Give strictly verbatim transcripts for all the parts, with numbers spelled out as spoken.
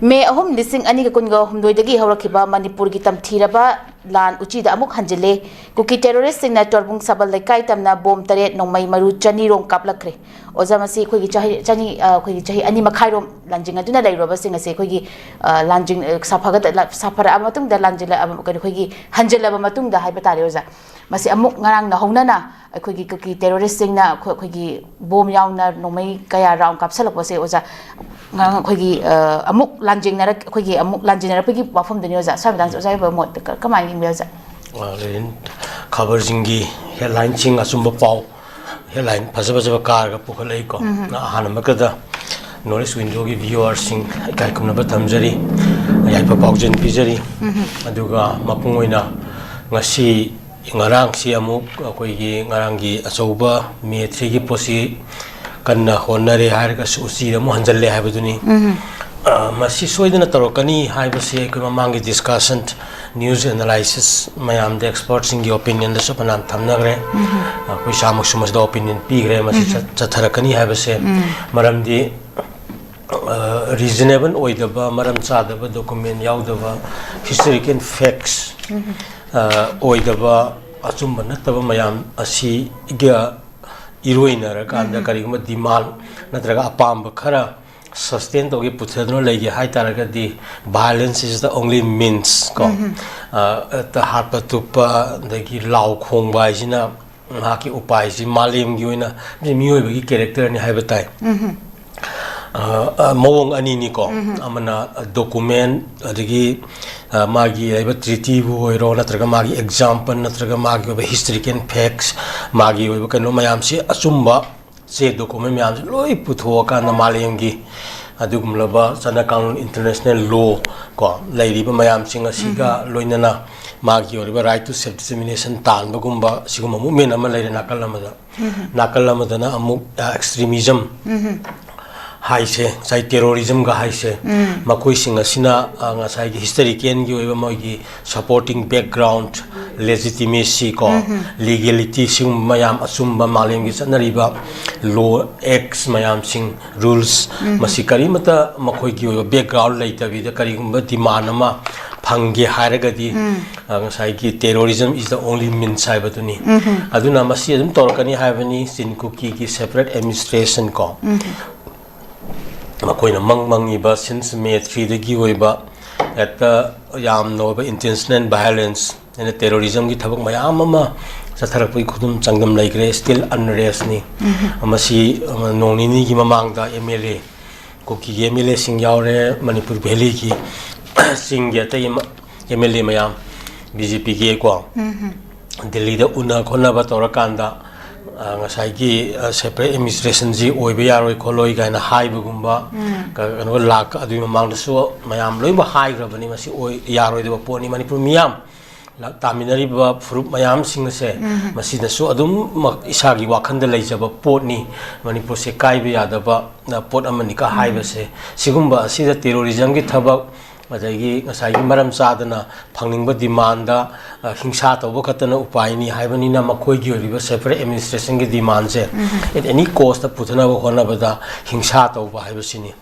ꯃꯦ ꯑꯍꯨꯝ, ꯂꯤꯁꯤꯡ ꯑꯅꯤꯒ ꯀꯨꯟꯒ ꯍꯨꯝꯗꯣꯏꯗꯒꯤ ꯍꯧꯔꯛꯈꯤꯕ ꯃꯅꯤꯄꯨꯔꯒꯤ ꯇꯝꯊꯤꯔꯕ ꯂꯥꯟ ꯎꯆꯤꯗ ꯑꯃꯨꯛ ꯍꯟꯖꯤꯜꯂꯦ꯫ ꯀꯨꯀꯤ ꯇꯦꯔꯣꯔꯤꯁ꯭ꯠꯁꯤꯡꯅ ꯇꯣꯔꯕꯨꯡ ꯁꯕꯜ ꯂꯩꯀꯥꯏ ꯇꯝꯅ ꯕꯣꯝ ꯇꯔꯦꯠ, ꯅꯣꯡꯃꯩ ꯃꯔꯨ ꯆꯅꯤ ꯔꯣꯝ ꯀꯥꯞꯂꯛꯈ꯭ꯔꯦ꯫ ꯑꯣꯖꯥ, ꯃꯁꯤ ꯑꯩꯈꯣꯏꯒꯤ ꯆꯍꯤ, ꯆꯅꯤ, ꯑ, ꯑꯩꯈꯣꯏꯒꯤ ꯆꯍꯤ ꯑꯅꯤ ꯃꯈꯥꯏꯔꯣꯝ ꯂꯥꯟꯖꯤꯡꯅꯗꯨꯅ ꯂꯩꯔꯨꯔꯕꯁꯤꯡ ꯑꯁꯤ ꯑꯩꯈꯣꯏꯒꯤ, ꯑ, ꯂꯥꯟꯖꯤꯡ-, ꯑ, ꯁꯥꯐꯒꯠ-, ꯂ-, ꯁꯥꯐꯔꯛꯑꯕ ꯃꯇꯨꯡꯗ ꯂꯥꯟꯖꯤꯜꯂꯛꯑꯕ, ꯀꯩꯅꯣ, ꯑꯩꯈꯣꯏꯒꯤ ꯍꯟꯖꯤꯜꯂꯕ ꯃꯇꯨꯡꯗ ꯍꯥꯏꯕ ꯇꯥꯔꯦ, ꯑꯣꯖꯥ꯫ ꯃꯁꯤ ꯑꯃꯨꯛ ꯉꯔꯥꯡ ꯅꯧꯍꯧꯅꯅ ꯑꯩꯈꯣꯏꯒꯤ ꯀꯨꯀꯤ ꯇꯦꯔꯣꯔꯤꯁ꯭ꯠꯁꯤꯡꯅ ꯑꯩꯈꯣꯏ-, ꯑꯩꯈꯣꯏꯒꯤ ꯕꯣꯝ ꯌꯥꯎꯅ ꯅꯣꯡꯃꯩ ꯀꯌꯥ ꯔꯥꯎꯟ ꯀꯥꯞꯁꯜꯂꯛꯄꯁꯦ, ꯑꯣꯖꯥ, ꯉꯔꯥꯡ ꯑꯩꯈꯣꯏꯒꯤ, ꯑ, ꯑꯃꯨꯛ ꯂꯥꯟꯖꯦꯡꯅꯔꯛ-, ꯑꯩꯈꯣꯏꯒꯤ ꯑꯃꯨꯛ ꯂꯥꯟꯖꯦꯡꯅꯔꯛꯄꯒꯤ ꯋꯥꯐꯝꯗꯨꯅꯤ, ꯑꯣꯖꯥ꯫ ꯁ꯭ꯋꯥꯏ ꯃꯇꯥꯡꯁꯦ ꯑꯣꯖꯥꯒꯤ ꯑꯣꯏꯕ ꯃꯣꯠꯇ ꯀ-, ꯀꯃꯥꯏꯅ ꯌꯦꯡꯕꯤ, ꯑꯣꯖꯥ? ꯑ, ꯂꯦꯅꯤꯟ, ꯈꯕꯔꯁꯤꯡꯒꯤ ꯍꯦꯗꯂꯥꯏꯟꯁꯤꯡ, ꯑꯆꯨꯝꯕ ꯄꯥꯎ, ꯍꯦꯗꯂꯥꯏꯟ ꯐꯖ ꯐꯖꯕ ꯀꯥꯔꯒ ꯄꯨꯈꯠꯂꯛꯏꯀꯣ꯫ ꯎꯝ꯫ ꯑꯍꯥꯟꯕꯃꯛꯇꯗ ꯅꯣꯔꯠ ꯏꯁ꯭ꯠ ꯋꯤꯟꯗꯣꯒꯤ ꯚ꯭ꯌꯨꯋꯔꯁꯤꯡ ꯏꯀꯥꯏ ꯈꯨꯝꯅꯕ ꯊꯝꯖꯔꯤ, ꯌꯥꯏꯐ ꯄꯥꯎꯖꯦꯜ ꯄꯤꯖꯔꯤ꯫ ꯎꯝ꯫ ꯑꯗꯨꯒ ꯃꯄꯨꯡ ꯑꯣꯏꯅ ꯉꯁꯤ, ꯉꯔꯥꯡꯁꯤ ꯑꯃꯨꯛ ꯑꯩꯈꯣꯏꯒꯤ ꯉꯔꯥꯡꯒꯤ ꯑꯆꯧꯕ ꯃꯦ ꯊ꯭ꯔꯤꯒꯤ ꯄꯣꯠꯁꯤ ꯀꯟꯅ ꯍꯣꯠꯅꯔꯦ ꯍꯥꯏꯔꯒꯁꯨ ꯎꯆꯤꯗ ꯑꯃꯨꯛ ꯍꯟꯖꯜꯂꯦ ꯍꯥꯏꯕꯗꯨꯅꯤ꯫ ꯎꯝ꯫ ꯑ, ꯃꯁꯤ ꯁꯣꯏꯗꯅ ꯇꯧꯔꯛꯀꯅꯤ ꯍꯥꯏꯕꯁꯤ ꯑꯩꯈꯣꯏ ꯃꯃꯥꯡꯒꯤ ꯗꯤꯁꯀꯁꯟ, ꯅ꯭ꯌꯨꯁ ꯑꯦꯅꯥꯂꯥꯏꯁꯤꯁ ꯃꯌꯥꯝꯗ ꯑꯦꯛꯁꯄꯔꯠꯁꯤꯡꯒꯤ ꯑꯣꯄꯤꯅꯤꯌꯟꯗꯁꯨ ꯐꯅꯌꯥꯝ ꯊꯝꯅꯈ꯭ꯔꯦ꯫ ꯎꯝ꯫ ꯑꯩꯈꯣꯏ ꯏꯁꯥꯃꯛꯁꯨ ꯃꯁꯤꯗ ꯑꯣꯄꯤꯅꯤꯌꯟ ꯄꯤꯈ꯭ꯔꯦ꯫ ꯃꯁꯤ ꯎꯝ꯫ ꯆꯠ-, ꯆꯠꯊꯔꯛꯀꯅꯤ ꯍꯥꯏꯕꯁꯦ꯫ ꯎꯝ꯫ ꯃꯔꯝꯗꯤ, ꯑ, ꯔꯤꯖꯅꯦꯕꯜ ꯑꯣꯏꯗꯕ, ꯃꯔꯝ ꯆꯥꯗꯕ, ꯗꯣꯀꯨꯃꯦꯟ ꯌꯥꯎꯗꯕ, ꯍꯤꯁꯇꯣꯔꯤꯀꯦꯜ ꯐꯦꯛꯁ, ꯎꯝ꯫ ꯑ, ꯑꯣꯏꯗꯕ, ꯑꯆꯨꯝꯕ ꯅꯠꯇꯕ ꯃꯌꯥꯝ ꯑꯁꯤꯒ ꯏꯔꯣꯏꯅꯔꯀꯥꯟꯗ ꯎꯝ꯫ ꯀꯔꯤꯒꯨꯝꯕ ꯗꯤꯃꯥꯟ ꯅꯠꯇ꯭ꯔꯒ ꯑꯄꯥꯝꯕ ꯈꯔ ꯁꯁꯇꯦꯟ ꯇꯧꯒꯦ, ꯄꯨꯊꯗꯨꯅ ꯂꯩꯒꯦ ꯍꯥꯏ ꯇꯥꯔꯒꯗꯤ, violence is the only means ꯀꯣ꯫ ꯎꯝ꯫ ꯑ, ꯍꯥꯠꯄ ꯇꯨꯞꯄ ꯑꯗꯒꯤ ꯂꯥꯎ ꯈꯣꯡꯕ ꯍꯥꯏꯁꯤꯅ ꯃꯍꯥꯛꯀꯤ ꯎꯄꯥꯏꯁꯤ ꯃꯥꯂꯦꯝꯒꯤ ꯑꯣꯏꯅ ꯃꯤꯑꯣꯏꯕꯒꯤ ꯀꯦꯔꯦꯛꯇꯔꯅꯤ ꯍꯥꯏꯕ ꯇꯥꯏ꯫ ꯎꯝ꯫ ꯑ, ꯑ, ꯃꯑꯣꯡ ꯑꯅꯤꯅꯤꯀꯣ꯫ ꯎꯝ꯫ ꯑꯃꯅ ꯗꯣꯀꯨꯃꯦꯟ, ꯑꯗꯒꯤ, ꯑ, ꯃꯥꯒꯤ ꯂꯩꯕ ꯇ꯭ꯔꯤꯇꯤꯕꯨ ꯑꯣꯏꯔꯣ, ꯅꯠꯇ꯭ꯔꯒ ꯃꯥꯒꯤ ꯑꯦꯛꯖꯥꯝꯄꯜ, ꯅꯠꯇ꯭ꯔꯒ ꯃꯥꯒꯤ ꯑꯣꯏꯕ ꯍꯤꯁꯇꯣꯔꯤꯀꯦꯜ ꯐꯦꯛꯁ, ꯃꯥꯒꯤ ꯑꯣꯏꯕ ꯀꯩꯅꯣ ꯃꯌꯥꯝꯁꯤ, ꯑꯆꯨꯝꯕ ꯆꯦ ꯗꯣꯀꯨꯃꯦꯟ ꯃꯌꯥꯝꯁꯤ ꯂꯣꯏ ꯄꯨꯊꯣꯛꯑꯀꯥꯟꯗ ꯃꯥꯂꯦꯝꯒꯤ ꯑꯗꯨꯒꯨꯝꯂꯕ ꯆꯠꯅ ꯀꯥꯡꯂꯣꯟ, ꯏꯟꯇꯔꯅꯦꯁꯅꯦꯜ ꯂꯣ ꯀꯣ, ꯂꯩꯔꯤꯕ ꯃꯌꯥꯝꯁꯤꯡ ꯑꯁꯤꯒ ꯎꯝ꯫ ꯂꯣꯏꯅꯅ ꯃꯥꯒꯤ ꯑꯣꯏꯔꯤꯕ right to self determination ꯇꯥꯟꯕꯒꯨꯝꯕ ꯁꯤꯒꯨꯝꯕ movement ꯑꯃ ꯂꯩꯔꯦ ꯅꯥꯀꯜ ꯑꯃꯗ꯫ ꯎꯝ꯫ ꯅꯥꯀꯜ ꯑꯃꯗꯅ ꯑꯃꯨꯛ, ꯑ, extremism ꯎꯝ꯫ ꯍꯥꯏꯁꯦ, ꯉꯁꯥꯏ terrorism ꯒ ꯍꯥꯏꯁꯦ, ꯎꯝ꯫ ꯃꯈꯣꯏꯁꯤꯡ ꯑꯁꯤꯅ, ꯑ, ꯉꯁꯥꯏꯒꯤ ꯍꯤꯁꯇꯣꯔꯤꯀꯦꯜꯒꯤ ꯑꯣꯏꯕ ꯃꯣꯏꯒꯤ supporting background, legitimacy ꯀꯣ, legality, ꯁꯤꯒꯨꯝꯕ ꯃꯌꯥꯝ, ꯑꯆꯨꯝꯕ ꯃꯥꯂꯦꯝꯒꯤ ꯆꯠꯅꯔꯤꯕ law, acts ꯃꯌꯥꯝꯁꯤꯡ, rules, ꯃꯁꯤ ꯀꯔꯤꯃꯠꯇ ꯃꯈꯣꯏꯒꯤ ꯑꯣꯏꯕ background ꯂꯩꯇꯕꯤꯗ ꯀꯔꯤꯒꯨꯝꯕ demand ꯑꯃ ꯐꯪꯒꯦ ꯍꯥꯏꯔꯒꯗꯤ, ꯑ, ꯉꯁꯥꯏꯒꯤ terrorism is the only means ꯍꯥꯏꯕꯗꯨꯅꯤ꯫ ꯑꯗꯨꯅ ꯃꯁꯤ ꯑꯗꯨꯝ ꯇꯧꯔꯛꯀꯅꯤ ꯍꯥꯏꯕꯅꯤ꯫ ꯆꯤꯟ ꯀꯨꯀꯤꯒꯤ separate administration ꯀꯣ, ꯃꯈꯣꯏꯅ ꯃꯪ ꯃꯪꯉꯤꯕ since May three ꯗꯒꯤ ꯑꯣꯏꯕ ꯍꯦꯛꯇ ꯌꯥꯝꯅ ꯑꯣꯏꯕ intentional violence ꯑꯩꯅ terrorism ꯒꯤ ꯊꯕꯛ ꯃꯌꯥꯝ ꯑꯃ ꯆꯠꯊꯔꯛꯄꯒꯤ ꯈꯨꯗꯨꯝ ꯆꯥꯡꯗꯝ ꯂꯩꯈ꯭ꯔꯦ꯫ Still unrest ꯅꯤ꯫ ꯃꯁꯤ, ꯑ, ꯅꯣꯡ ꯅꯤꯅꯤꯒꯤ ꯃꯃꯥꯡꯗ M L A, ꯀꯨꯀꯤꯒꯤ M L A ꯁꯤꯡ ꯌꯥꯎꯔꯦ, ꯃꯅꯤꯄꯨꯔ valley ꯒꯤ ꯆꯤꯡꯒꯤ ꯑꯇꯩ ꯑꯃ M L A ꯃꯌꯥꯝ, B J P ꯒꯤ ꯀꯣ, ꯗꯤꯜꯂꯤꯗ ꯎꯅ ꯈꯣꯠꯅꯕ ꯇꯧꯔꯀꯥꯟꯗ, ꯑ, ꯉꯁꯥꯏꯒꯤ, ꯑ, separate administration ꯁꯤ ꯑꯣꯏꯕ ꯌꯥꯔꯣꯏ ꯈꯣꯠꯂꯣꯏ ꯀꯥꯏꯅ ꯍꯥꯏꯕꯒꯨꯝꯕ, ꯀ-, ꯀꯩꯅꯣ, ꯂꯥꯛ ꯑꯗꯨꯒꯤ ꯃꯃꯥꯡꯗꯁꯨ ꯃꯌꯥꯝ ꯂꯣꯏꯅꯃꯛ ꯍꯥꯏꯈ꯭ꯔꯕꯅꯤ, ꯃꯁꯤ ꯑꯣꯏ-, ꯌꯥꯔꯣꯏꯗꯕ ꯄꯣꯠꯅꯤ꯫ ꯃꯅꯤꯄꯨꯔ ꯃꯤꯌꯥꯝ ꯂ-, ꯇꯥꯃꯤꯟꯅꯔꯤꯕ ꯐꯨꯔꯨꯞ ꯃꯌꯥꯝꯁꯤꯡ ꯑꯁꯦ, ꯃꯁꯤꯗꯁꯨ ꯑꯗꯨꯝꯃꯛ ꯏꯁꯥꯒꯤ ꯋꯥꯈꯜꯗ ꯂꯩꯖꯕ ꯄꯣꯠꯅꯤ꯫ ꯃꯅꯤꯄꯨꯔꯁꯦ ꯀꯥꯏꯕ ꯌꯥꯗꯕ, ꯑ, ꯄꯣꯠ ꯑꯃꯅꯤꯀ ꯍꯥꯏꯕꯁꯦ, ꯁꯤꯒꯨꯝꯕ ꯑꯁꯤꯗ terrorism ꯒꯤ ꯊꯕꯛ, ꯑꯗꯒꯤ ꯉꯁꯥꯏꯒꯤ ꯃꯔꯝ ꯆꯥꯗꯅ ꯐꯪꯅꯤꯡꯕ demand ꯗ, ꯑ, ꯍꯤꯡꯁꯥ ꯇꯧꯕ ꯈꯛꯇꯅ ꯎꯄꯥꯏꯅꯤ ꯍꯥꯏꯕꯅꯤꯅ, ꯃꯈꯣꯏꯒꯤ ꯑꯣꯏꯔꯤꯕ separate administration ꯒꯤ demand say at any cost ꯇ ꯄꯨꯊꯅꯕ ꯍꯣꯠꯅꯕꯗ ꯍꯤꯡꯁꯥ ꯇꯧꯕ ꯍꯥꯏꯕꯁꯤꯅꯤ꯫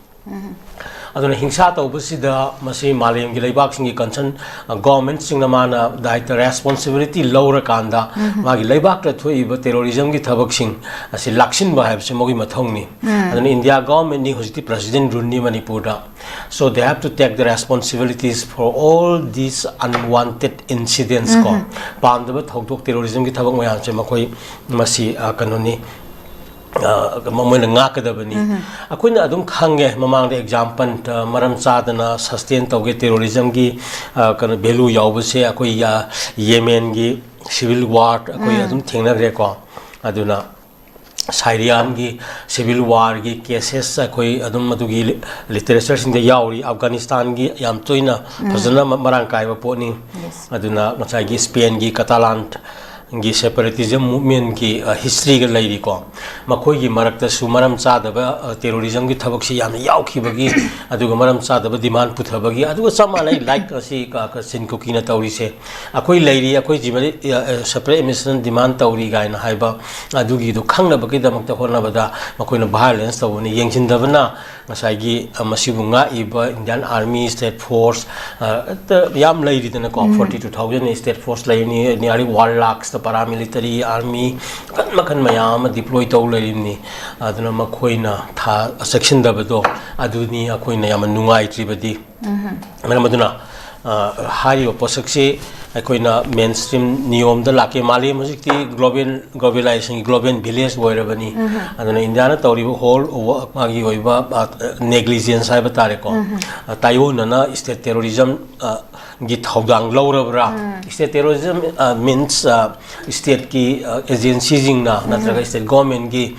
ꯑꯗꯨꯅ ꯍꯤꯡꯁꯥ ꯇꯧꯕꯁꯤꯗ ꯃꯁꯤ ꯃꯥꯂꯦꯝꯒꯤ ꯂꯩꯕꯥꯛꯁꯤꯡꯒꯤ concern, ꯑ, government ꯁꯤꯡꯅ ꯃꯥꯅ ꯗꯥꯏꯇ, responsibility ꯂꯧꯔꯀꯥꯟꯗ, ꯃꯥꯒꯤ ꯂꯩꯕꯥꯛꯇ ꯊꯣꯛꯏꯕ terrorism ꯒꯤ ꯊꯕꯛꯁꯤꯡ ꯑꯁꯤ ꯂꯥꯛꯁꯤꯟꯕ ꯍꯥꯏꯕꯁꯤ ꯃꯈꯣꯏꯒꯤ ꯃꯊꯧꯅꯤ꯫ ꯑꯗꯨꯅ India government ꯅꯤ ꯍꯧꯖꯤꯛꯇꯤ president rule ꯅꯤ ꯃꯅꯤꯄꯨꯔꯗ꯫ So they have to take the responsibilities for all these unwanted incidents ꯀꯣ꯫ ꯄꯥꯝꯗꯕ ꯊꯧꯗꯣꯛ, terrorism ꯒꯤ ꯊꯕꯛ ꯃꯌꯥꯝꯁꯦ ꯃꯈꯣꯏ ꯃꯁꯤ, ꯑ, ꯀꯩꯅꯣꯅꯤ, ꯑ, ꯃꯣꯏꯅ ꯉꯥꯛꯀꯗꯕꯅꯤ꯫ ꯑꯩꯈꯣꯏꯅ ꯑꯗꯨꯝ ꯈꯪꯉꯦ, ꯃꯃꯥꯡꯗ example, ꯑ, ꯃꯔꯝ ꯆꯥꯗꯅ sustain ꯇꯧꯒꯦ terrorism ꯒꯤ, ꯑ, ꯀꯩꯅꯣ, value ꯌꯥꯎꯕꯁꯦ ꯑꯩꯈꯣꯏ, ꯑ, Yemen ꯒꯤ civil war ꯑꯩꯈꯣꯏ ꯑꯗꯨꯝ ꯊꯦꯡꯅꯈ꯭ꯔꯦꯀꯣ꯫ ꯑꯗꯨꯅ Syria ꯒꯤ civil war ꯒꯤ cases ꯑꯩꯈꯣꯏ ꯑꯗꯨꯝ ꯑꯗꯨꯒꯤ li-, literature ꯁꯤꯡꯗ ꯌꯥꯎꯔꯤ꯫ Afghanistan ꯒꯤ ꯌꯥꯝ ꯇꯣꯏꯅ ꯐꯖꯅ ꯃ-, ꯃꯔꯥꯡ ꯀꯥꯏꯕ ꯄꯣꯠꯅꯤ꯫ ꯑꯗꯨꯅ ꯉꯁꯥꯏꯒꯤ Spain ꯒꯤ Catalan ꯒꯤ ꯁꯦꯄꯔꯦꯇꯤꯖꯝ ꯃꯨꯚꯃꯦꯟꯒꯤ ꯍꯤꯁꯇ꯭ꯔꯤꯒ ꯂꯩꯔꯤꯀꯣ꯫ ꯃꯈꯣꯏꯒꯤ ꯃꯔꯛꯇꯁꯨ ꯃꯔꯝ ꯆꯥꯗꯕ ꯇꯦꯔꯣꯔꯤꯖꯝꯒꯤ ꯊꯕꯛꯁꯤ ꯌꯥꯝꯅ ꯌꯥꯎꯈꯤꯕꯒꯤ, ꯑꯗꯨꯒ ꯃꯔꯝ ꯆꯥꯗꯕ ꯗꯤꯃꯥꯟ ꯄꯨꯊꯕꯒꯤ, ꯑꯗꯨꯒ ꯆꯞ ꯃꯥꯟꯅꯩ ꯂꯥꯏꯛ ꯉꯁꯤ ꯀ- ꯀ- ꯆꯤꯟ ꯀꯨꯀꯤꯅ ꯇꯧꯔꯤꯁꯦ꯫ ꯑꯩꯈꯣꯏ ꯂꯩꯔꯤ, ꯑꯩꯈꯣꯏ ꯖꯤꯃ ꯁꯦꯄꯔꯦꯠ ꯑꯦꯗꯃꯤꯅꯤꯁꯇ꯭ꯔꯦꯁꯟ ꯗꯤꯃꯥꯟ ꯇꯧꯔꯤ ꯀꯥꯏꯅ ꯍꯥꯏꯕ ꯑꯗꯨꯒꯤꯗꯨ ꯈꯪꯅꯕꯒꯤꯗꯃꯛꯇ ꯍꯣꯠꯅꯕꯗ ꯃꯈꯣꯏꯅ ꯚꯥꯏꯑꯣꯂꯦꯟꯁ ꯇꯧꯕꯅꯤ꯫ ꯌꯦꯡꯁꯤꯟꯗꯕꯅ ꯉꯁꯥꯏꯒꯤ ꯃꯁꯤꯕꯨ ꯉꯥꯛꯏꯕ ꯏꯟꯗꯤꯌꯥꯟ ꯑꯥꯔꯃꯤ, ꯁ꯭ꯇꯦꯠ ꯐꯣꯔꯁ, ꯍꯦꯛꯇ ꯌꯥꯝ ꯂꯩꯔꯤꯗꯅꯀꯣ꯫ Forty two thousand state force ꯂꯩꯔꯤꯅꯤ, ꯅꯤꯌꯥꯔꯂꯤ ꯋꯥꯟ ꯂꯥꯛꯁꯇ ꯄꯔꯥꯃꯤꯂꯤꯇꯔꯤ ꯑꯥꯔꯃꯤ ꯃꯈꯜ ꯃꯈꯜ ꯃꯌꯥꯝ ꯑꯃ ꯗꯤꯄ꯭ꯂꯣꯏ ꯇꯧ ꯂꯩꯔꯤꯕꯅꯤ꯫ ꯑꯗꯨꯅ ꯃꯈꯣꯏꯅ ꯊꯥ ꯆꯦꯛꯁꯤꯟꯗꯕꯗꯣ ꯑꯗꯨꯅꯤ ꯑꯩꯈꯣꯏꯅ ꯌꯥꯝꯅ ꯅꯨꯡꯉꯥꯏꯇ꯭ꯔꯤꯕꯗꯤ꯫ ꯃꯔꯝ ꯑꯗꯨꯅ ꯍꯥꯏꯔꯤꯕ ꯄꯣꯠꯁꯛꯁꯤ ꯑꯩꯈꯣꯏꯅ ꯃꯦꯟ ꯁ꯭ꯇ꯭ꯔꯤꯝ ꯅꯤꯌꯣꯝꯗ ꯂꯥꯛꯀꯦ꯫ ꯃꯥꯂꯦꯝ ꯍꯧꯖꯤꯛꯇꯤ ꯒ꯭ꯂꯣꯕꯦꯜ ꯒ꯭ꯂꯣꯕꯦꯂꯥꯏꯖꯦꯁꯟꯒꯤ ꯒ꯭ꯂꯣꯕꯦꯜ ꯚꯤꯂꯦꯖ ꯑꯣꯏꯔꯕꯅꯤ꯫ ꯑꯗꯨꯅ ꯏꯟꯗꯤꯌꯥꯅ ꯇꯧꯔꯤꯕ ꯍꯣꯜ ꯃꯥꯒꯤ ꯑꯣꯏꯕ ꯅꯦꯒ꯭ꯂꯤꯖꯦꯟꯁ ꯍꯥꯏꯕ ꯇꯥꯔꯦꯀꯣ, ꯇꯥꯏꯑꯣꯟꯅꯅ ꯁ꯭ꯇꯦꯠ ꯇꯦꯔꯣꯔꯤꯖꯝ ꯒꯤ ꯊꯧꯗꯥꯡ ꯂꯧꯔꯕ꯭ꯔꯥ? ꯁ꯭ꯇꯦꯠ ꯇꯦꯔꯣꯔꯤꯖꯝ ꯃꯤꯟꯁ ꯁ꯭ꯇꯦꯠꯀꯤ ꯑꯦꯖꯦꯟꯁꯤꯁꯤꯡꯅ ꯅꯠꯇ꯭ꯔꯒ ꯁ꯭ꯇꯦꯠ ꯒꯣꯔꯃꯦꯟꯒꯤ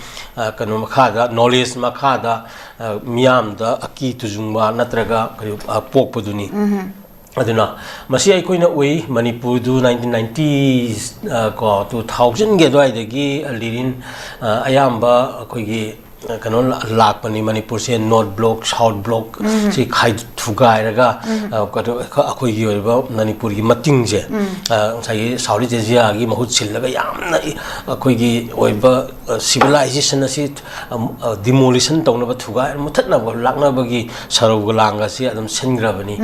ꯀꯩꯅꯣ ꯃꯈꯥꯗ, ꯅꯣꯂꯦꯖ ꯃꯈꯥꯗ ꯃꯤꯌꯥꯝꯗ ꯑꯀꯤ ꯇꯨꯖꯨꯡꯕ ꯅꯠꯇ꯭ꯔꯒ ꯀꯔꯤ ꯄꯣꯛꯄꯗꯨꯅꯤ꯫ ꯑꯗꯨꯅ ꯃꯁꯤ ꯑꯩꯈꯣꯏꯅ ꯎꯏ꯫ ꯃꯅꯤꯄꯨꯔꯗꯨ ꯅꯥꯏꯟꯇꯤꯟ ꯅꯥꯏꯟꯇꯤ ꯀꯣ ꯇꯨ ꯊꯥꯎꯖꯟꯒꯤ ꯑꯗꯨꯋꯥꯏꯗꯒꯤ ꯂꯤꯔꯤꯟ ꯑꯌꯥꯝꯕ ꯑꯩꯈꯣꯏꯒꯤ ꯀꯩꯅꯣ ꯂꯥꯛꯄꯅꯤ꯫ ꯃꯅꯤꯄꯨꯔꯁꯦ ꯅꯣꯔꯠ ꯕ꯭ꯂꯣꯛ, ꯁꯥꯎꯠ ꯕ꯭ꯂꯣꯛ ꯁꯤ ꯈꯥꯏ ꯊꯨꯒꯥꯏꯔꯒ ꯑꯩꯈꯣꯏꯒꯤ ꯑꯣꯏꯕ ꯃꯅꯤꯄꯨꯔꯒꯤ ꯃꯇꯤꯡꯁꯦ ꯉꯁꯥꯏꯒꯤ ꯁꯥꯎꯠ ꯏꯁ ꯑꯦꯁꯤꯌꯥꯒꯤ ꯃꯍꯨꯠ ꯁꯤꯜꯂꯒ ꯌꯥꯝꯅ ꯑꯩꯈꯣꯏꯒꯤ ꯑꯣꯏꯕ ꯁꯤꯚꯤꯂꯥꯏꯖꯦꯁꯟ ꯑꯁꯤ ꯗꯤꯃꯣꯂꯤꯁꯟ ꯇꯧꯅꯕ, ꯊꯨꯒꯥꯏ ꯃꯨꯊꯠꯅꯕ ꯂꯥꯛꯅꯕꯒꯤ ꯁꯔꯧꯒ ꯂꯥꯡꯒ ꯑꯁꯤ ꯑꯗꯨꯝ ꯁꯤꯟꯈ꯭ꯔꯕꯅꯤ꯫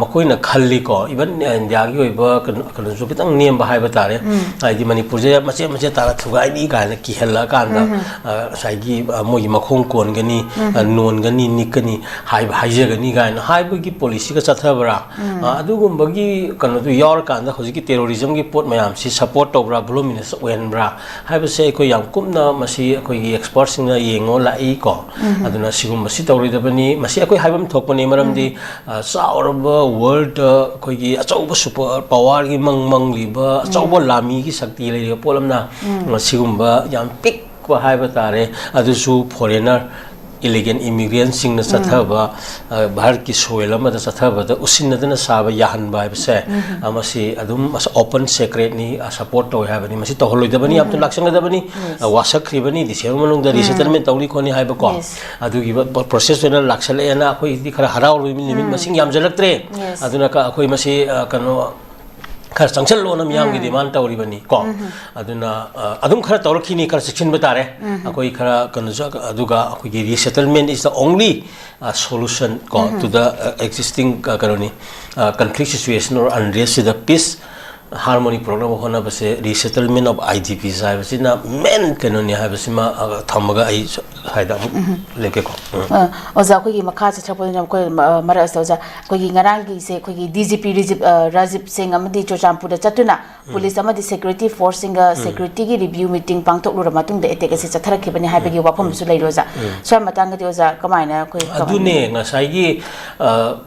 ꯃꯈꯣꯏꯅ ꯈꯜꯂꯤꯀꯣ, ꯏꯚꯟ ꯏꯟꯗꯤꯌꯥꯒꯤ ꯑꯣꯏꯕ ꯀꯩꯅꯣꯁꯨ ꯈꯤꯇꯪ ꯅꯦꯝꯕ ꯍꯥꯏꯕ ꯇꯥꯔꯦ꯫ ꯍꯥꯏꯗꯤ ꯃꯅꯤꯄꯨꯔꯁꯦ ꯃꯆꯦꯠ ꯃꯆꯦꯠ ꯇꯥꯔ ꯊꯨꯒꯥꯏꯅꯤ ꯀꯥꯏꯅ ꯀꯤꯍꯜꯂꯛꯑꯀꯥꯟꯗ ꯉꯁꯥꯏꯒꯤ ꯃꯣꯏꯒꯤ ꯃꯈꯣꯡ ꯀꯣꯟꯒꯅꯤ, ꯅꯣꯟꯒꯅꯤ, ꯅꯤꯛꯀꯅꯤ ꯍꯥꯏꯕ, ꯍꯥꯏꯖꯒꯅꯤ ꯀꯥꯏꯅ ꯍꯥꯏꯕꯒꯤ ꯄꯣꯂꯤꯁꯤꯒ ꯆꯠꯊꯕ꯭ꯔꯥ? ꯑꯗꯨꯒꯨꯝꯕꯒꯤ ꯀꯩꯅꯣꯗꯨ ꯌꯥꯎꯔꯀꯥꯟꯗ ꯍꯧꯖꯤꯛꯀꯤ ꯇꯦꯔꯣꯔꯤꯖꯝꯒꯤ ꯄꯣꯠ ꯃꯌꯥꯝꯁꯤ ꯁꯄꯣꯔꯠ ꯇꯧꯕ꯭ꯔꯥ, ꯚꯣꯂꯨꯃꯤꯅꯁ ꯑꯣꯏꯍꯟꯕ꯭ꯔꯥ ꯍꯥꯏꯕꯁꯦ ꯑꯩꯈꯣꯏ ꯌꯥꯝ ꯀꯨꯞꯅ ꯃꯁꯤ ꯑꯩꯈꯣꯏꯒꯤ ꯑꯦꯛꯁꯄꯔꯠꯁꯤꯡꯅ ꯌꯦꯡꯉꯣ ꯂꯥꯛꯏꯀꯣ꯫ ꯑꯗꯨꯅ ꯁꯤꯒꯨꯝꯕꯁꯤ ꯇꯧꯔꯣꯏꯗꯕꯅꯤ꯫ ꯃꯁꯤ ꯑꯩꯈꯣꯏ ꯍꯥꯏꯐꯝ ꯊꯣꯛꯄꯅꯤ, ꯃꯔꯝꯗꯤ ꯆꯥꯎꯔꯕ ꯋꯥꯔꯜꯗ ꯑꯩꯈꯣꯏꯒꯤ ꯑꯆꯧꯕ ꯁꯨꯄꯔ ꯄꯥꯋꯔꯒꯤ ꯃꯪ ꯃꯪꯂꯤꯕ ꯑꯆꯧꯕ ꯂꯥꯃꯤꯒꯤ ꯁꯛꯇꯤ ꯂꯩꯔꯤꯕ ꯄꯣꯠ ꯑꯃꯅ ꯁꯤꯒꯨꯝꯕ ꯌꯥꯝ ꯄꯤꯛꯄ ꯍꯥꯏꯕ ꯇꯥꯔꯦ, ꯑꯗꯨꯁꯨ ꯐꯣꯔꯦꯅꯔ ꯏꯂꯤꯒꯦꯜ ꯏꯃꯤꯒ꯭ꯔꯦꯟꯁꯤꯡꯅ ꯆꯠꯊꯕ, ꯑ, ꯚꯥꯔꯠꯀꯤ ꯁꯣꯏꯜ ꯑꯃꯗ ꯆꯠꯊꯕꯗ ꯎꯁꯤꯟꯅꯗꯅ ꯆꯥꯕ ꯌꯥꯍꯟꯕ ꯍꯥꯏꯕꯁꯦ, ꯑ, ꯃꯁꯤ ꯑꯗꯨꯝ ꯑꯁ, ꯑꯣꯄꯟ ꯁꯦꯀ꯭ꯔꯦꯠꯅꯤ, ꯑ, ꯁꯄꯣꯔꯠ ꯇꯧꯋꯦ ꯍꯥꯏꯕꯅꯤ꯫ ꯃꯁꯤ ꯇꯧꯍꯜꯂꯣꯏꯗꯕꯅꯤ, ꯌꯥꯝ ꯊꯨꯅ ꯂꯥꯛꯁꯟꯒꯗꯕꯅꯤ꯫ ꯑ, ꯋꯥꯁꯛꯈ꯭ꯔꯤꯕꯅꯤ, ꯗꯤꯁꯦꯝꯕꯔ ꯃꯅꯨꯡꯗ ꯔꯤꯁꯦꯇꯜꯃꯦꯟ ꯇꯧꯅꯤ ꯈꯣꯠꯅꯤ ꯍꯥꯏꯕꯀꯣ꯫ ꯑꯗꯨꯒꯤ ꯄ-, ꯄ꯭ꯔꯣꯁꯦꯁ ꯑꯣꯏꯅ ꯂꯥꯛꯁꯜꯂꯛꯑꯦꯅ ꯑꯩꯈꯣꯏꯗꯤ ꯈꯔ ꯍꯔꯥꯎꯔꯨꯕ ꯅꯨꯃꯤꯠ ꯃꯁꯤꯡ ꯌꯥꯝꯖꯜꯂꯛꯇ꯭ꯔꯦ꯫ ꯑꯗꯨꯅ ꯀ-, ꯑꯩꯈꯣꯏ ꯃꯁꯤ, ꯑ, ꯀꯩꯅꯣ, ꯈꯔ ꯆꯪꯁꯜꯂꯣꯅ ꯃꯤꯌꯥꯝꯒꯤ ꯗꯤꯃꯥꯟ ꯇꯧꯔꯤꯕꯅꯤ ꯀꯣ꯫ ꯑꯗꯨꯅ, ꯑ, ꯑꯗꯨꯝ ꯈꯔ ꯇꯧꯔꯛꯈꯤꯅꯤ, ꯈꯔ ꯆꯦꯛꯁꯤꯟꯕ ꯇꯥꯔꯦ꯫ ꯑꯩꯈꯣꯏ ꯈꯔ ꯀꯩꯅꯣꯁꯨ, ꯑꯗꯨꯒ ꯑꯩꯈꯣꯏꯒꯤ resettlement is the only, uh, solution ꯀꯣ, to the, uh, existing, uh, ꯀꯩꯅꯣꯅꯤ, uh, conflict situation or unrest to the peace, harmony ꯄꯨꯔꯛꯅꯕ ꯍꯣꯠꯅꯕꯁꯦ resettlement of I D Ps ꯍꯥꯏꯕꯁꯤꯅ ꯃꯦꯟ ꯀꯩꯅꯣꯅꯤ ꯍꯥꯏꯕꯁꯤꯃ, ꯑ, ꯊꯝꯃꯒ ꯑꯩ ꯁ-, ꯁ꯭ꯋꯥꯏꯗ ꯑꯃꯨꯛ ꯂꯦꯞꯀꯦꯀꯣ꯫ ꯎꯝ꯫ ꯑ, ꯑꯣꯖꯥ, ꯑꯩꯈꯣꯏꯒꯤ ꯃꯈꯥ ꯆꯠꯊꯔꯛꯄꯗꯨꯅ ꯑꯩꯈꯣꯏ ꯃ-, ꯃꯔꯛ ꯑꯁꯤꯗ ꯑꯣꯖꯥ, ꯑꯩꯈꯣꯏꯒꯤ ꯉꯔꯥꯡꯒꯤꯁꯦ ꯑꯩꯈꯣꯏꯒꯤ D G P ꯔꯤꯖꯤꯞ-, ꯑ, ꯔꯥꯖꯤꯞ ꯁꯤꯡ ꯑꯃꯗꯤ ꯆꯨꯔꯆꯥꯟꯄꯨꯔꯗ ꯆꯠꯇꯨꯅ ꯄꯨꯂꯤꯁ ꯑꯃꯗꯤ ꯁꯦꯀ꯭ꯌꯨꯔꯤꯇꯤ ꯐꯣꯔꯁꯁꯤꯡꯒ ꯁꯦꯀ꯭ꯌꯨꯔꯤꯇꯤꯒꯤ ꯔꯤꯚ꯭ꯌꯨ ꯃꯤꯇꯤꯡ ꯄꯥꯡꯊꯣꯛꯂꯨꯔ ꯃꯇꯨꯡꯗ ꯑꯦꯇꯦꯛ ꯑꯁꯤ ꯆꯠꯊꯔꯛꯈꯤꯕꯅꯤ ꯍꯥꯏꯕꯒꯤ ꯋꯥꯐꯝ ꯑꯃꯁꯨ ꯂꯩꯔꯦ ꯑꯣꯖꯥ꯫ ꯁ꯭ꯋꯥꯏ ꯃꯇꯥꯡꯗꯗꯤ ꯑꯣꯖꯥ ꯀꯃꯥꯏꯅ ꯑꯩꯈꯣꯏ ꯀꯃꯥꯏꯅ ꯑꯗꯨꯅꯦ ꯉꯁꯥꯏꯒꯤ, ꯑ,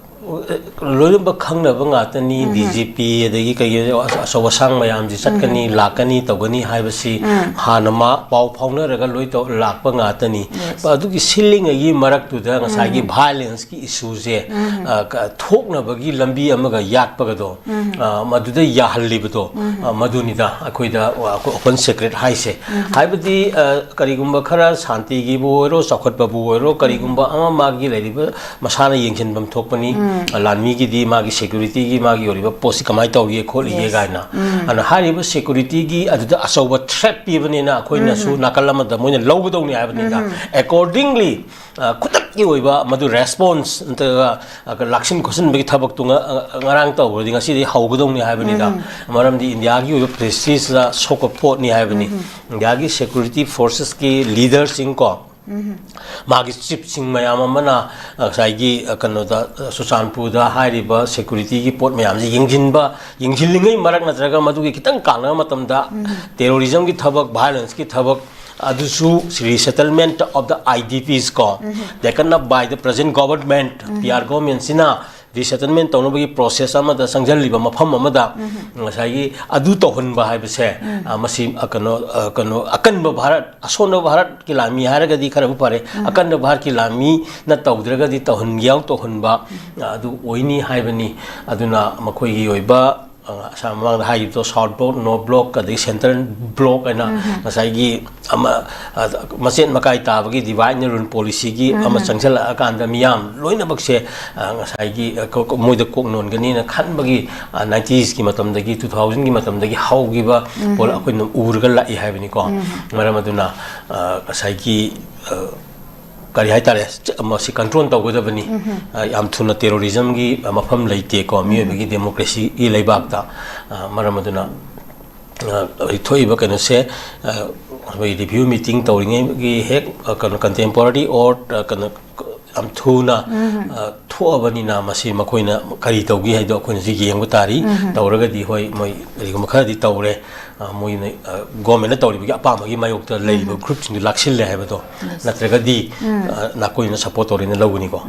ꯂꯣꯏꯅꯃꯛ ꯈꯪꯅꯕ ꯉꯥꯛꯇꯅꯤ꯫ D G P ꯑꯗꯒꯤ ꯀꯩ ꯑꯆꯧ ꯑꯁꯥꯡ ꯃꯌꯥꯝꯁꯤ ꯆꯠꯀꯅꯤ, ꯂꯥꯛꯀꯅꯤ, ꯇꯧꯒꯅꯤ ꯍꯥꯏꯕꯁꯤ ꯍꯥꯟꯅ ꯃꯥ ꯄꯥꯎ ꯐꯥꯎꯅꯔꯒ ꯂꯣꯏ ꯇꯧ-, ꯂꯥꯛꯄ ꯉꯥꯛꯇꯅꯤ꯫ ꯑꯗꯨꯒꯤ ꯁꯤꯜꯂꯤꯉꯩꯒꯤ ꯃꯔꯛꯇꯨꯗ ꯉꯁꯥꯏꯒꯤ violence ꯀꯤ ꯏꯁꯨꯁꯦ, ꯎꯝ꯫ ꯑ, ꯀ-, ꯊꯣꯛꯅꯕꯒꯤ ꯂꯝꯕꯤ ꯑꯃꯒ ꯌꯥꯠꯄꯒꯗꯣ, ꯎꯝ꯫ ꯑ, ꯃꯗꯨꯗ ꯌꯥꯍꯜꯂꯤꯕꯗꯣ, ꯎꯝ꯫ ꯑ, ꯃꯗꯨꯅꯤꯗ ꯑꯩꯈꯣꯏꯗ, ꯑ, ꯑꯩꯈꯣꯏ open secret ꯍꯥꯏꯁꯦ꯫ ꯎꯝ꯫ ꯍꯥꯏꯕꯗꯤ, ꯑ, ꯀꯔꯤꯒꯨꯝꯕ ꯈꯔ ꯁꯥꯟꯇꯤꯒꯤꯕꯨ ꯑꯣꯏꯔꯣ, ꯆꯥꯎꯈꯠꯄꯕꯨ ꯑꯣꯏꯔꯣ, ꯎꯝ꯫ ꯀꯔꯤꯒꯨꯝꯕ ꯑꯃ ꯃꯥꯒꯤ ꯂꯩꯔꯤꯕ ꯃꯁꯥꯅ ꯌꯦꯡꯁꯤꯟꯐꯝ ꯊꯣꯛꯄꯅꯤ꯫ ꯎꯝ꯫ ꯑ, ꯂꯥꯟꯃꯤꯒꯤꯗꯤ ꯃꯥꯒꯤ security ꯒꯤ ꯃꯥꯒꯤ ꯑꯣꯏꯔꯤꯕ ꯄꯣꯠꯁꯤ ꯀꯃꯥꯏꯅ ꯇꯧꯔꯤꯒꯦ ꯈꯣꯠꯂꯤꯒꯦ Yes꯫ ꯀꯥꯏꯅ꯫ ꯎꯝ꯫ ꯑꯗꯨꯅ ꯍꯥꯏꯔꯤꯕ security ꯒꯤ ꯑꯗꯨꯗ ꯑꯆꯧꯕ threat ꯄꯤꯕꯅꯤꯅ ꯑꯩꯈꯣꯏꯅꯁꯨ ꯎꯝ꯫ ꯅꯥꯀꯜ ꯑꯃꯗ ꯃꯣꯏꯅ ꯂꯧꯒꯗꯧꯅꯤ ꯍꯥꯏꯕꯅꯤꯗ꯫ ꯎꯝ꯫ Accordingly, ꯑ, ꯈꯨꯗꯛꯀꯤ ꯑꯣꯏꯕ ꯃꯗꯨ response ꯅꯠꯇ꯭ꯔꯒ, ꯑ, ꯂꯥꯛꯁꯤꯟ ꯈꯣꯠꯆꯤꯟꯕꯒꯤ ꯊꯕꯛꯇꯨ ꯉ-, ꯑ, ꯉꯔꯥꯡ ꯇꯧꯈ꯭ꯔꯗꯤ ꯉꯁꯤꯗꯤ ꯍꯧꯒꯗꯧꯅꯤ ꯍꯥꯏꯕꯅꯤꯗ꯫ ꯎꯝ꯫ ꯃꯔꯝꯗꯤ ꯏꯟꯗꯤꯌꯥꯒꯤ ꯑꯣꯏꯕ prestige ꯇ ꯁꯣꯛꯄ ꯄꯣꯠꯅꯤ ꯍꯥꯏꯕꯅꯤ꯫ ꯎꯝ꯫ ꯏꯟꯗꯤꯌꯥꯒꯤ security forces ꯀꯤ leader ꯁꯤꯡ ꯀꯣ, ꯎꯝ꯫ ꯃꯥꯒꯤ ꯆꯤꯐꯁꯤꯡ ꯃꯌꯥꯝ ꯑꯃꯅ, ꯑ, ꯉꯁꯥꯏꯒꯤ, ꯑ, ꯀꯩꯅꯣꯗ, ꯑ, ꯆꯨꯔꯆꯥꯟꯄꯨꯔꯗ ꯍꯥꯏꯔꯤꯕ security ꯒꯤ ꯄꯣꯠ ꯃꯌꯥꯝꯁꯤ ꯌꯦꯡꯁꯤꯟꯕ, ꯌꯦꯡꯁꯤꯜꯂꯤꯉꯩ ꯃꯔꯛ ꯅꯠꯇ꯭ꯔꯒ ꯃꯗꯨꯒꯤ ꯈꯤꯇꯪ ꯀꯥꯟꯅꯕ ꯃꯇꯝꯗ ꯎꯝ꯫ Terrorism ꯒꯤ ꯊꯕꯛ, violence ꯀꯤ ꯊꯕꯛ, ꯑꯗꯨꯁꯨ resettlement of the I D Ps ꯀꯣ, ꯎꯝ꯫ Taken up by the present government, um. P R government ꯁꯤꯅ ꯔꯤꯁꯦꯇꯜꯃꯦꯟ ꯇꯧꯅꯕꯒꯤ ꯄ꯭ꯔꯣꯁꯦꯁ ꯑꯃꯗ ꯆꯪꯁꯤꯜꯂꯤꯕ ꯃꯐꯝ ꯑꯃꯗ ꯉꯁꯥꯏꯒꯤ ꯑꯗꯨ ꯇꯧꯍꯟꯕ ꯍꯥꯏꯕꯁꯦ, ꯑ, ꯃꯁꯤ, ꯑ, ꯀꯩꯅꯣ, ꯑ, ꯀꯩꯅꯣ, ꯑꯀꯟꯕ ꯚꯥꯔꯠ, ꯑꯁꯣꯟꯕ ꯚꯥꯔꯠꯀꯤ ꯂꯥꯟꯃꯤ ꯍꯥꯏꯔꯒꯗꯤ ꯈꯔꯕꯨ ꯐꯔꯦ, ꯑꯀꯟꯕ ꯚꯥꯔꯠꯀꯤ ꯂꯥꯟꯃꯤꯅ ꯇꯧꯗ꯭ꯔꯒꯗꯤ ꯇꯧꯍꯟꯒꯦ ꯌꯥꯎ ꯇꯧꯍꯟꯕ, ꯑ, ꯑꯗꯨ ꯑꯣꯏꯅꯤ ꯍꯥꯏꯕꯅꯤ꯫ ꯑꯗꯨꯅ ꯃꯈꯣꯏꯒꯤ ꯑꯣꯏꯕ, ꯑ, ꯑꯁꯥ-, ꯃꯃꯥꯡꯗ ꯍꯥꯏꯈꯤꯕꯗꯣ, ꯁꯥꯎꯠ ꯕ꯭ꯂꯣꯛ, ꯅꯣꯔꯠ ꯕ꯭ꯂꯣꯛ, ꯑꯗꯒꯤ ꯁꯦꯟꯇ꯭ꯔꯦꯜ ꯕ꯭ꯂꯣꯛ ꯍꯥꯏꯅ ꯉꯁꯥꯏꯒꯤ ꯑꯃ, ꯑ, ꯃꯆꯦꯠ ꯃꯀꯥꯏ ꯇꯥꯕꯒꯤ ꯗꯤꯚꯥꯏꯠ ꯑꯦꯟ ꯔꯨꯜ ꯄꯣꯂꯤꯁꯤꯒꯤ ꯑꯃ ꯆꯪꯁꯤꯜꯂꯛꯑꯀꯥꯟꯗ ꯃꯤꯌꯥꯝ ꯂꯣꯏꯅꯃꯛꯁꯦ, ꯑ, ꯉꯁꯥꯏꯒꯤ, ꯑ, ꯀꯣ-, ꯀꯣ-, ꯃꯣꯏꯗ ꯀꯣꯛ ꯅꯣꯟꯒꯅꯤꯅ ꯈꯟꯕꯒꯤ, ꯑ, ꯅꯥꯏꯟꯇꯤꯁꯀꯤ ꯃꯇꯝꯗꯒꯤ, ꯇꯨ ꯊꯥꯎꯖꯟꯒꯤ ꯃꯇꯝꯗꯒꯤ ꯍꯧꯈꯤꯕ ꯄꯣꯠ ꯑꯩꯈꯣꯏꯅ ꯎꯔꯒ ꯂꯥꯛꯏ ꯍꯥꯏꯕꯅꯤꯀꯣ꯫ ꯃꯔꯝ ꯑꯗꯨꯅ, ꯑ, ꯉꯁꯥꯏꯒꯤ, ꯑ, ꯀꯔꯤ ꯍꯥꯏꯇꯥꯔꯦ, ꯆ-, ꯃꯁꯤ ꯀꯟꯇ꯭ꯔꯣꯜ ꯇꯧꯒꯗꯕꯅꯤ꯫ ꯑ, ꯌꯥꯝ ꯊꯨꯅ ꯇꯦꯔꯣꯔꯤꯖꯝꯒꯤ, ꯑ, ꯃꯐꯝ ꯂꯩꯇꯦꯀꯣ, ꯃꯤꯑꯣꯏꯕꯒꯤ ꯗꯦꯃꯣꯀ꯭ꯔꯦꯁꯤꯒꯤ ꯂꯩꯕꯥꯛꯇ꯫ ꯑ, ꯃꯔꯝ ꯑꯗꯨꯅ, ꯑ, ꯍꯧꯖꯤꯛ ꯊꯣꯛꯏꯕ ꯀꯩꯅꯣꯁꯦ, ꯑ, ꯑꯩꯈꯣꯏ ꯔꯤꯚ꯭ꯌꯨ ꯃꯤꯇꯤꯡ ꯇꯧꯔꯤꯉꯩꯒꯤ ꯍꯦꯛ, ꯑ, ꯀꯩꯅꯣ, ꯀꯟꯇꯦꯝꯄꯣꯔꯔꯤ ꯑꯣꯔ, ꯑ, ꯀꯩꯅꯣ, ꯌꯥꯝ ꯊꯨꯅ, ꯑ, ꯊꯣꯛꯑꯕꯅꯤꯅ ꯃꯁꯤ ꯃꯈꯣꯏꯅ ꯀꯔꯤ ꯇꯧꯒꯦ ꯍꯥꯏꯗꯣ ꯑꯩꯈꯣꯏꯅꯁꯨ ꯌꯦꯡꯕ ꯇꯥꯔꯤ꯫ ꯇꯧꯔꯒꯗꯤ ꯍꯣꯏ, ꯃꯣꯏ ꯀꯔꯤꯒꯨꯝꯕ ꯈꯔꯗꯤ ꯇꯧꯔꯦ꯫ ꯑ, ꯃꯣꯏꯅ, ꯑ, ꯒꯣꯔꯃꯦꯟꯅ ꯇꯧꯔꯤꯕꯒꯤ ꯑꯄꯥꯝꯕꯒꯤ ꯃꯥꯌꯣꯛꯇ ꯂꯩꯔꯤꯕ ꯒ꯭ꯔꯨꯞꯁꯤꯡꯗꯨ ꯂꯥꯛꯁꯤꯜꯂꯦ ꯍꯥꯏꯕꯗꯣ꯫ ꯅꯠꯇ꯭ꯔꯒꯗꯤ, ꯑ, ꯅꯥꯀꯣꯏꯅ ꯁꯞꯄꯣꯔꯠ ꯇꯧꯔꯦꯅ ꯂꯧꯒꯅꯤꯀꯣ꯫